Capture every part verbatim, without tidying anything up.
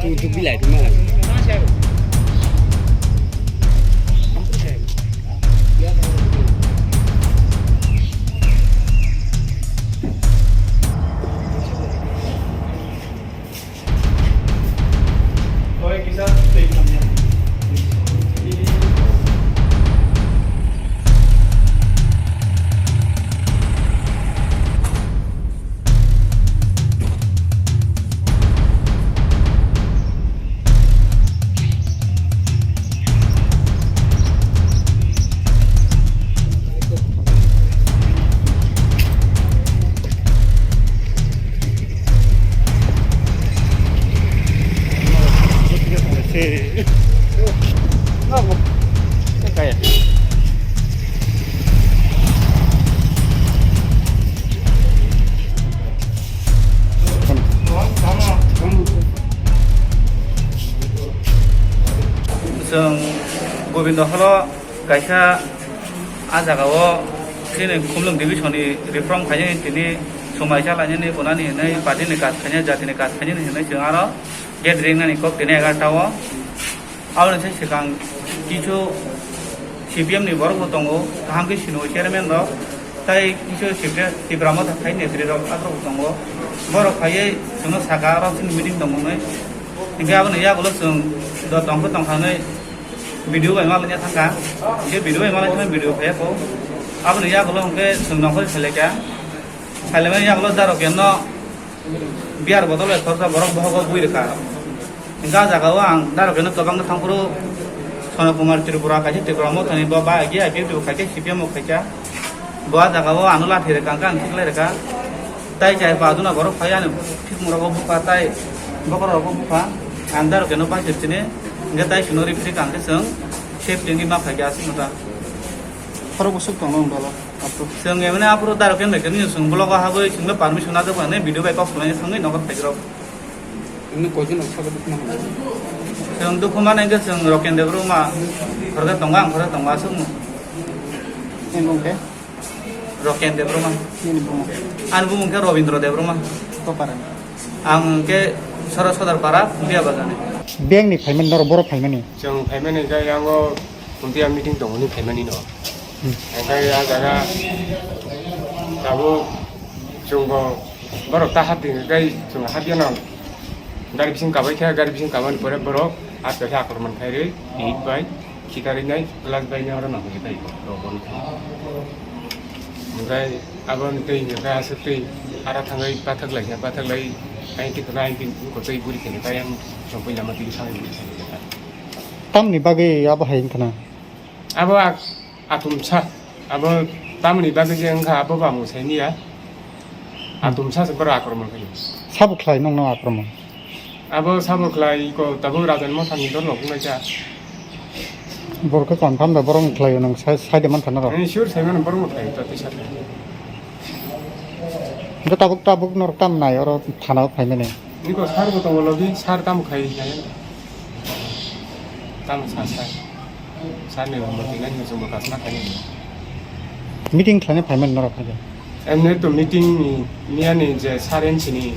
Chwng Gobindo holo kaisa a jaga o chini Khumlwng division ni reform khainani tini swmai chalainani bunani hinwi party ni kaj khainai jati ni kaj khainani hinwi chwng aro gate ringnani kok tini egarta o. Aboni se swkang kisu C P M ni borok bo tongo, kaham khe sino chairman rok, tai kisu Tipra, Tipra Motha khai nepri rok aborok bo tongo. Borok phaiwi chwngno saka aro chini meeting tongmani. Hinkhe aboni yagulo chwng do tongkhe tongkha hinwi video bai malaina thangkha. Hinkhe video bai malaina thangkha video phaiya kho. Aboni yagulo hinkhe chwng nongkhor sailaikha. Sailaimani yagulo Daru Kenno Beer bottle bai khoroksa borok bohogo bui rwkha. Hingke ah jagao ang Daru Kenno kwbangno thangphuru Sono Kumar Tripura kaisa Tripura Mothani bo ba I P F T bo khaikhe C P M bo khaikha. Bo ah jagao ano lathi rwkha hingke ang khiklai rwkha. Tai chai pa duna borok phai ani thikmung rogo bukha tai bokhorok rogo bukha. Ang Daru Kenno bai sirchini hingke tai sino ripri kangkhe chwng safety wngwi ma phaikha aswk no ta. Khorok bwswk tongo ang dolo. Chwng emani aphuru Daru Kenno khe nini chwng blogo habwi chwngno permission najakmani video bai kok swlaina thangwi nogo phaikrok. Emani koijon rok sabo dukhu mano. Chwng dukhu mano hwnkhe chwng Roken Debbarma khorokhe tongo, ang khorokhe tongo, aswk no. Nini bumung khe? Roken Debbarma. Nini bumung? Ani bumung khe Robindra Debbarma. Ko para? Ang hwnkhe Sora Sodar para, Biya Bazar ni. Beng ni phaimani norok borok phaimani? Chwng phaimani khe yango Khuntia meeting tongmani phaimani no. Hmm. Hingke ah jaga tabuk chwngbo borok ta hapdi hingke chwng hapyano gari bising kabaikha, gari bising kabani pore borok ah khe akromon khairwi eit bai khikarwi nai glass bai nai oro nangkhe tai rok boni khai. Hingke aboni twi hingke aswk twi ara thangwi pathak laikha, pathak lai aini twi khwna aini twi wngkha twi buri khe kayang chongpui lama twi thangwi buri khe. Tamni bagwi abo hai wngkha na? Abo a-, atomsa. Abo tamoni bagwi je wngkha, abo ba mwsai niya. Atomsa se borok akromon khaio. Sabo khlai nokno akromon? Abo sabo khlai ko tabuk Rajan Mothani dol rok wnglaikha. Borok khe confirm da borok khlaio, nwng sai, sai de mankha norok? Nwng sure sai mano borok khlaio, tei sa. Hingke tabuk, tabuk norok tam nai oro thana o phaimani? Niko sar bo tongo logi, sar tam khai nai. Tam sa sa. Sani bo mati nai, nai chwngbo kasma khainai. Meeting khlaina phaimani norok haikhe? Emne to meeting ni, miyani je saren sini,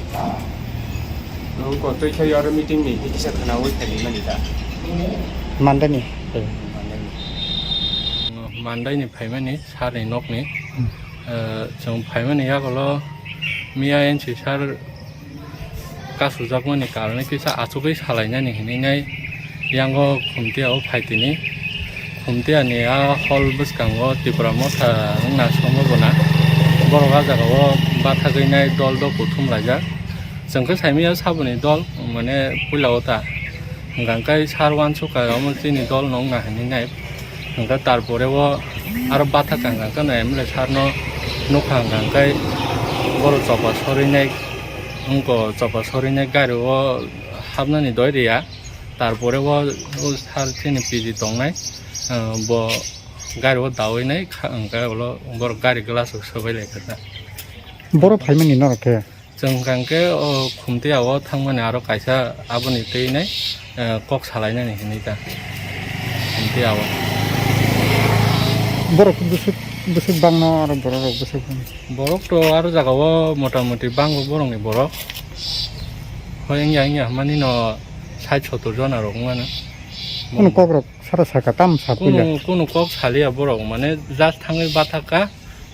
nwng ko twi khai oro meeting ni, kisa khana oi khaini mani da. Monday ni? Monday ni. Monday ni phaimani, sar ni nok ni. Hmm. Eh, chwng phaimani yagulo miya N C sar kasujakmani karone kisa achugwi salainani hinwi nai yango Khumtia o phaitini. Khumtia ni a hall bwskango Tipra Motha wngna somo bona. Borok a jaga o bathagwi nai dol dok kuthum laijak. Chwng khe saimanya saboni dol mane puila o ta. Hwnkha khe sar uansukha omo chini dol no wngna hinwi nai. Hwnkha tarpore o aro bathak hwnkha khe no M L A sar no nukha hwnkha khe borok chopa sorinai wngkha, chopa sorinai gari o hapnani doi riya. Tarpore o, o sar chini P G tongnai, ah, bo gari o dawi nai kha, hwnkhe ulo borok gari glass o swbai lai kha ta. Borok phaimani norok khe? Chwng hwnkha khe o Khumtia o thangmani aro kaisa aboni twi nai, eh, kok salainani hinwi ta. Khumtia o. Borok bwswk, bwswk bangno aro borok rok bwswk bang? Borok to aro jaga o mota moti bango borok ni borok. Hoi wngya wngya hwnmani no. Sait sottor jona rok wngmano. Kunu kok rok sara saka tam sa puila. Kunu, kunu kok saliya borok, mane just thangwi bathakka,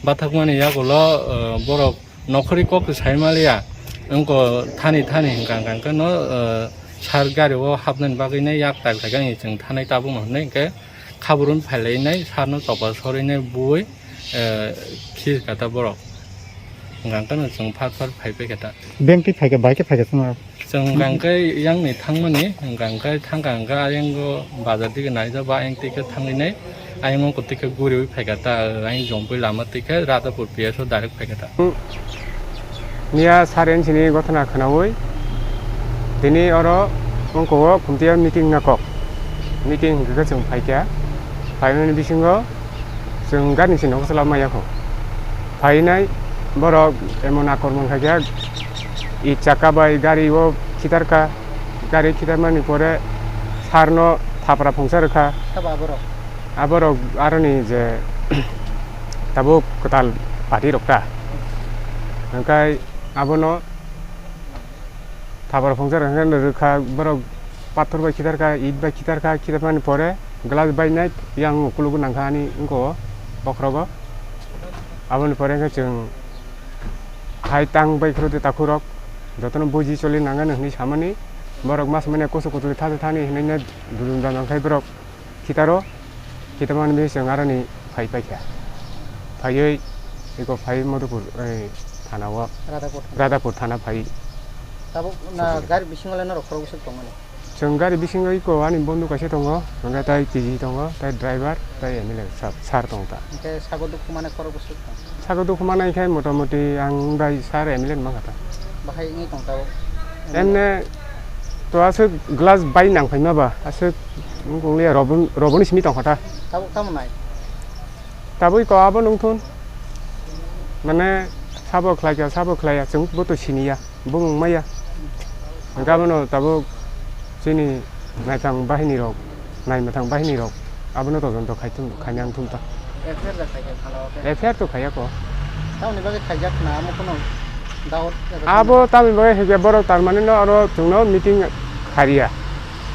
bathakmani yagulo, eh, borok nokhorwi kok sai maliya. Wngko thani thani hwnkha hwnkha hwnkhe no, eh, sar gari o hapnani bagwi nai yak tak thai khe chwng thanai tabukno hwnwi hwnkhe khaburun phailainai sarno chopa sorinai bui, eh, khir kata borok. Hwnkha hwnkhe no chwng phar phar phai pai kata. Beng twi phaikha, bai khe phaikha chwng. Chwng hwnkha hwnkhe yang ni thangmani, hwnkha hwnkhe thangkha hwnkhe ayang o bazar dige naijak ba ayang twi khe thangwi nai, ayang o kwtwi khe guriwi phaikha ta, ayang jompui lama twi khe Radhapur P S o direct phaikha ta. Miya saren sini gothona khwnawi tini oro wngkho o khumtiya meeting na kok. Meeting hwnkhe khe chwng phaikha, phaimani bisingo chwng gari ni sini nokho chwla maya kho. Phainai borok emon akormon khaikha, i chakka bai gari o khitarkha, gari khitarmani pore sarno thapra phungsa rwkha. Sabo aborok? Aborok aroni je tabuk kwtal party rok ta. Hwnkhe abono thapra phungsa rwkha, borok pathor bai khitarkha, it bai khitarkha, khitarmani pore glass bainai yang ukuluk nangkha ani wngkho o bokhrogo. Aboni pore khe chwng hai tang bai khwrwtwi takhurok jotono buji choli nangani hwnwi samani borok mas manya kusu kutuli thani thani hwnwi dudum dam khai borok khitaro, khitamani bising aroni phai paikha. Phaiwi eko phai Madhupur, eh, thana o. Radhapur thana. Radhapur thana phai. Tabuk na gari bisingo le norok khorok bwswk tongmani? Chwng gari bisingo eko ani bondhu kaisa tongo, hwnkhai tai P G tongo, tai driver, tai M L A sir, sir tongo ta. Hwnkhe sago dukhu mane khorok bwswk tong? Sago dukhu mane khe motamoti ang bai sir M L A ni mankha ta. Bahai wngwi tong tabuk? Emne to aswk glass bai nang phaima ba, aswk wng tongliya robon-, roboni simi tongkha ta. Tabuk tamo nai? Tabuk ko abo nungthun. Mane sabo khlaikha, sabo khlaiya, chwng bo to siniya. Bumung maya. Hwnkhe abono tabuk chini naithang bahini rok, naimathang bahini rok abono todonto khai thung, khaina wng thung ta. F I R da khaikha khala o khe? F I R to khaiya ko. Tamoni bagwi khaijak na amo kheno doubt abo tamoni bagwi hwnkhe borok tar mani no oro chwngno meeting khariya.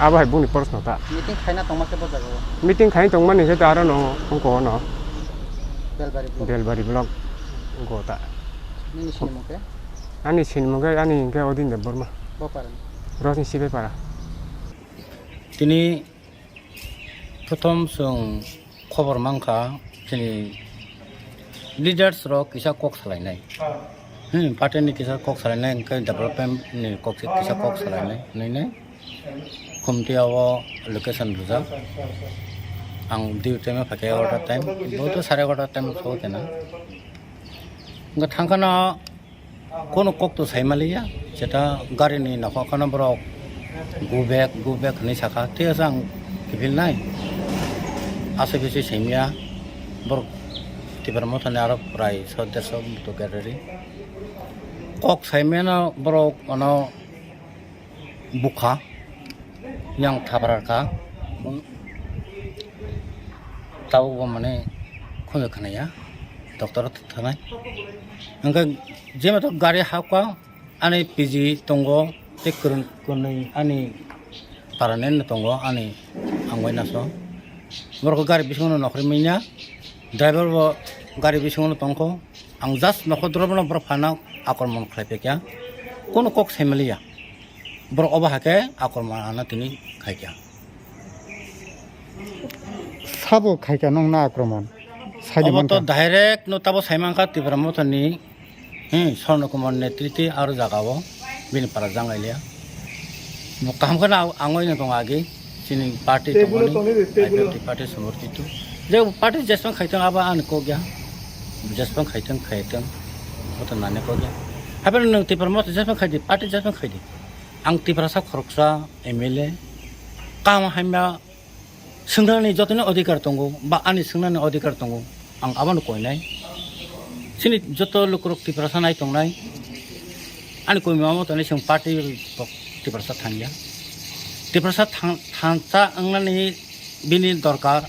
Abo hai bungni proshno ta. Meeting khaina tongma khe bo jaga o? Meeting khaina tongmani khe ta aro no wngko no. Belbari block. Belbari block wngko ta. Nini sinimung khe? Ani sinimung khe ani hwnkhe Odin Debbarma. Bo para ni? Rosni Sibaipara. Tini prothom chwng khobor mankha, chini leaders rok kisa kok salainai. Hmm, party ni kisa kok salainai, hwnkhe development ni kok se kisa kok salainai, hwnwi nai. Khumtiya o location rijak. Ang duty time phaikhe egarota time, bo to sare egarota time so kena. Hwnkhe thangkhana Kono kok to sai maliya, jeta gari ni nokhor kheno borok go back, go back hinwi sakha, tei aswk ang kiphilnai. Aswk khe se saimya, borok Tipra Motha ni aro prai so derso to gari ri. Kok saimano borok ano bukha yang thapra kha. Tabuk bo mane khunju khnaya, doctor o thanai. Hwnkhe jemato gari hakha ani P G tongo, tei kwrwng kwnwi ani permanent no tongo, ani ang bai naso. Borok gari bisingo no nokhorwi manya, driver bo gari bisingo no tongkho. Ang just nokhor dorobo no borok phano akromon khlai paikha, kono kok sai maliya. Borok obo hai khe akromon ano tini khaikha. Sabo khaikha nwng na akromon? Saidi obo to mankha. Direct no tabo sai mankha Tipra Motha ni, hmm, Swarno Kumar netrite aro jaga o bini para jang lai liya. Bo kaham khe na ang oi no tong agi chini party tongmani, I P F T party somorthito. Je party jeswng khaitong abo ani kok ya. Jeswng khaitong khaitong. Bo to nani kok ya. Haphano nwng Tipra Motha jeswng khaidi, party jeswng khaidi. Ang Tiprasa khoroksa M L A, kaham hamya swngnani jotoni odhikar tongo, ba ani swngnani odhikar tongo, ang abono koinai. Chini joto lukurok Tiprasa nai tongnai, ani koimama tongni chwng party rok Tiprasa thangya. Tiprasa thang-, thangsa wngnani bini dorkar.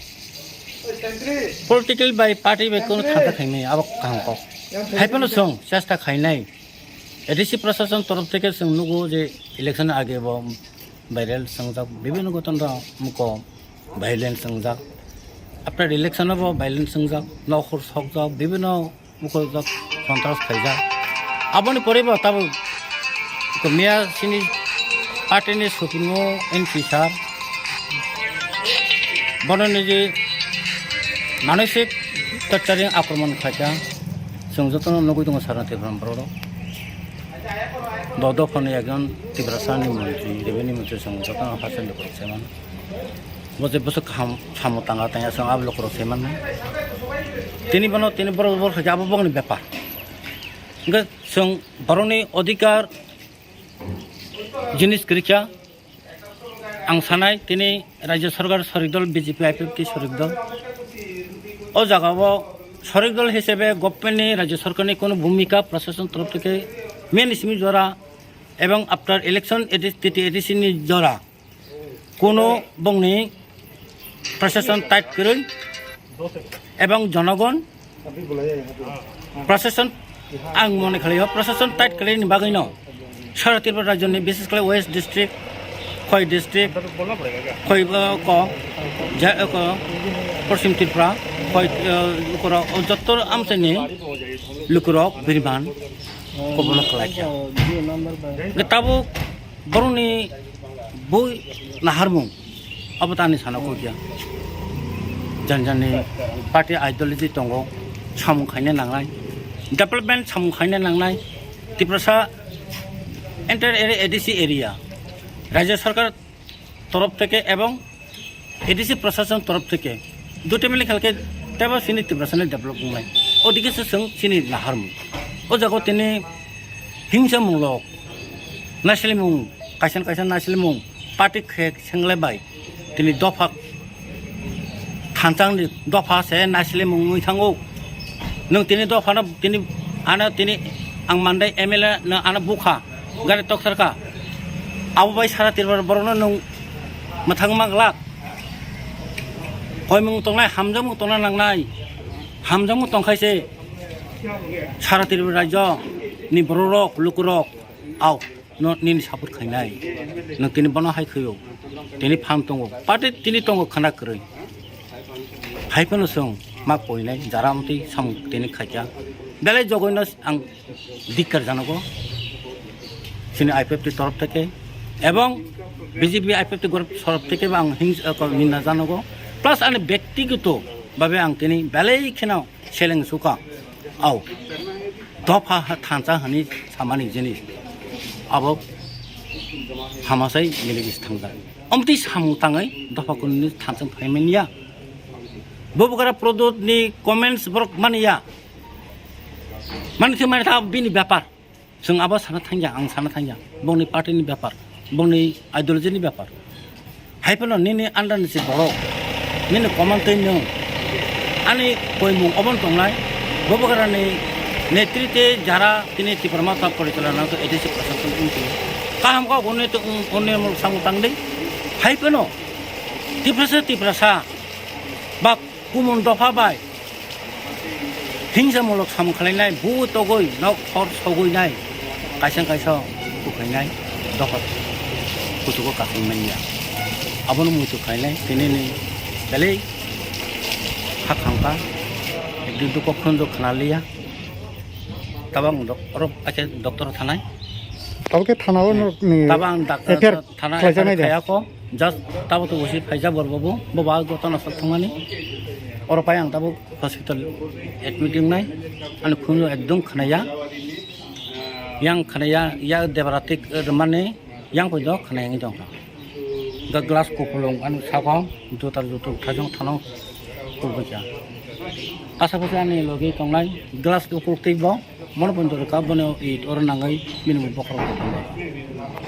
Political bai party bai kono thangsa khainai, abo kaham kok. Haiphano chwng chesta khainai. A D C prashasan torof theke chwng nugo je election age bo viral swngjak, bibhinno goton rok muko violence swngjak. After election o bo violence swngjak, nokhor sokjak, bibhinno muko jak sontras khaijak. Aboni pore bo tabuk miya sini party ni supremo N P sir bono niji manosik torturing akromon khaijak. Chwng jotono nugwi tongo sarna Tripura borok rok. Do dophani ekjon Tiprasa ni montri, revenue montri chwng jotono haste ni borok se mano. Bo je bwswk kaham samung tanga tanya chwng abo lukurok se mano. Tini bono tini borok borok khaijak abo bokni bepar. Hwnkhe chwng borokni odhikar jinis kwrwikha. Ang sanai tini Rajya Sarkar sorik dol B J P I P F T sorik dol. O jagao sorik dol hisabe government ni Rajya Sarkar ni kono bhumika prashasan torof theke main simi jora ebong after election A D C, T T A D C ni jora kono bongni prashasan tight kwrwi ebong jonogon prashasan ang mone khlaio prashasan tight kwrwini bagwino sara Tripura rajyoni bises khlai West District, Khoi District, Khoi, uh, ko, ja, uh, ko, Poschim Tripura, Khoi, uh, lukurok, o jotto amchaini lukurok biriman kobono khlaikha. Hwnkhe tabuk borokni bui naharmung abo tani sana kokya. Jani jani party ideology tongo, samung khaina nangnai, development samung khaina nangnai, Tiprasa entire area, A D C area, Rajya Sarkar torof theke ebong A D C prashasan torof theke duti mili khalke tebo sini Tiprasa ni develop wngnai. Odike se chwng chini naharmung. O jaga tini hingsa munglo naislimung, kaisa kaisa naislimung party khe sengle bai tini dopha thanchang ni dopha se naislimung wngwi thango. Nwng tini dopha no tini ano tini ang mandai M L A no ano bukha gari tokthar kha. Abo bai sara Tripura borok no nwng mwthang ma glak. Koimung tongnai hamjakmung tongna nangnai. Hamjakmung tongkhai se sara Tripura rajyo ni borok rok lukurok au no nini support khainai. Nwng tini bono hai khaio. Tini phan tongo. Party tini tongo khana kwrwi. Hai phano chwng ma koinai jara amtwi samung tini khaikha. Belai jogoino ang ধিক্কার জানাবো। Chini I P F T torof theke ebong B J P I P F T group torof theke bo ang hing-, eh, ko-, ninda janago. Plus ani bektigoto babe ang tini belai kheno seleng suka. Au. Dopha ha thansa hani samani jinis. Abo hamasai miligis thangjak. Omtwi samung tangwi dopha kunini thansa phaimani ya. Bubukara Prodot ni comments borok mani ya. Mani thwi mani tha bini bepar. Chwng abo sana thangya, ang sana thangya. Bongni party ni bepar, bongni ideology ni bepar. Hai phano nini under ni se borok, nini command twi nwng, ani koimung obo wng tongnai, Bobogarani netrite jara tini Tipra Motha porichalona to A D C prashasan wngtwi kaham kok onne to, onne mol samung tangdi. Hai phano Tiprasa, Tiprasa ba kumun dopha bai hingsa mulok samung khwlainai, bu togwi nok hor sogwinai, kaisa kaisa kukhainai dopha kuchugo kasing manya. Abono muitu khainai, tini ni belai ha khangkha, ekdin dukho khunju khna liya. Tabang dok-, oro kaisa doctor thanai. Tabuk khe thana o ni Tabang doctor F I R thana khlaijaknai F I R da? Khaya ko, just tabo to usi phaijak bor bobo, bo ba goto na sak thangmani. Oro pai ang tabo hospital admit wngnai, ani khunju ekdom khnaya. Yang khnaya, ya debra tik, eh, mane, yang poi do khnaya ngi dong. Ga glass kupulung, ani saka, jutar jutuk thajong thano kupulung. Asa pasa ani logi tongnai, glass kupuluk tik bo. Mono poito rwkha, bono it oro nangwi bini mui bokhorok bo tongo.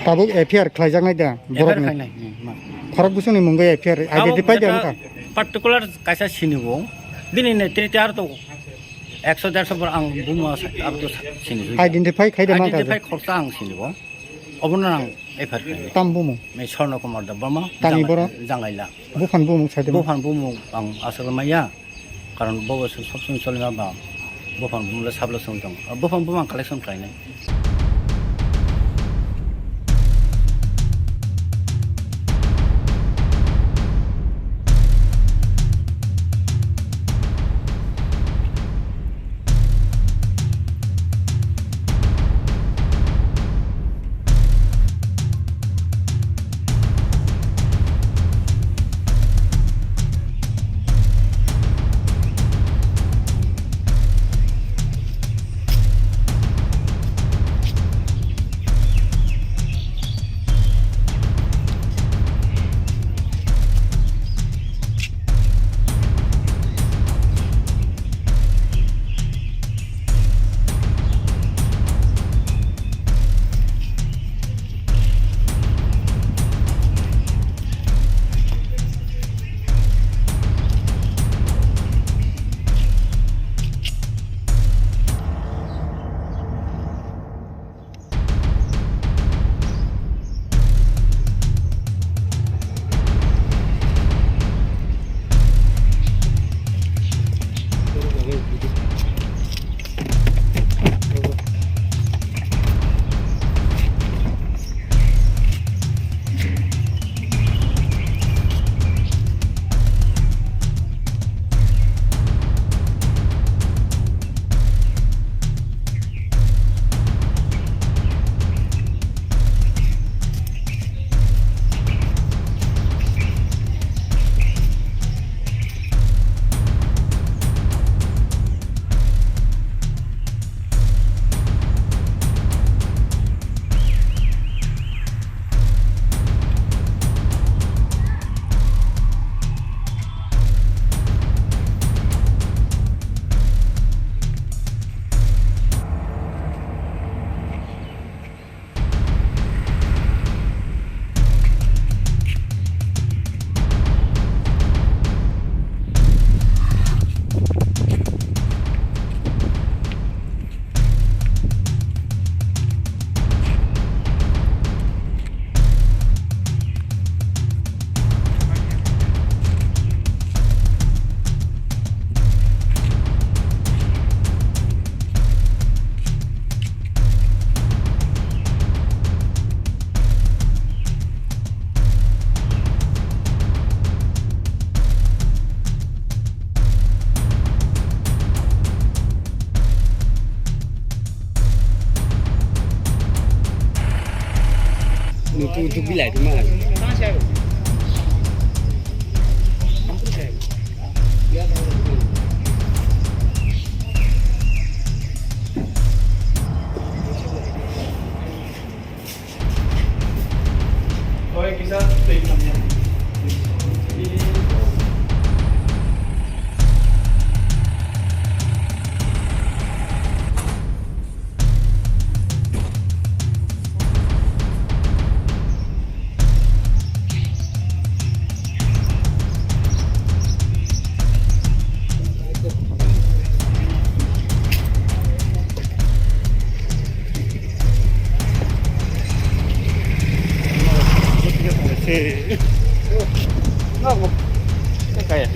Tabuk F I R khlaijaknai da F I R borokni? Khlainai, hmm, ma. Khorok bwswkni mungwi F I R abo identify de wngkha? Particular kaisa sinibo, bini netrite ar to ekso derso bor ang bumo abo to sini. Identify khai de ma kha? Identify khorsa ang sinibo. Obono ang F I R khlainai. Tam bumung? Nei Sorno Kumar Debbarma. Tani Jang-, boro? Jangaila. Buphan bumung sai de ma? Buphan bumung ang aswk maya. Karon bo bo sob somoi cholima ba buphang bumle sablo song tong. Buphang bumang collection khlainai. Nutu tu bilai tu ma. Kaya.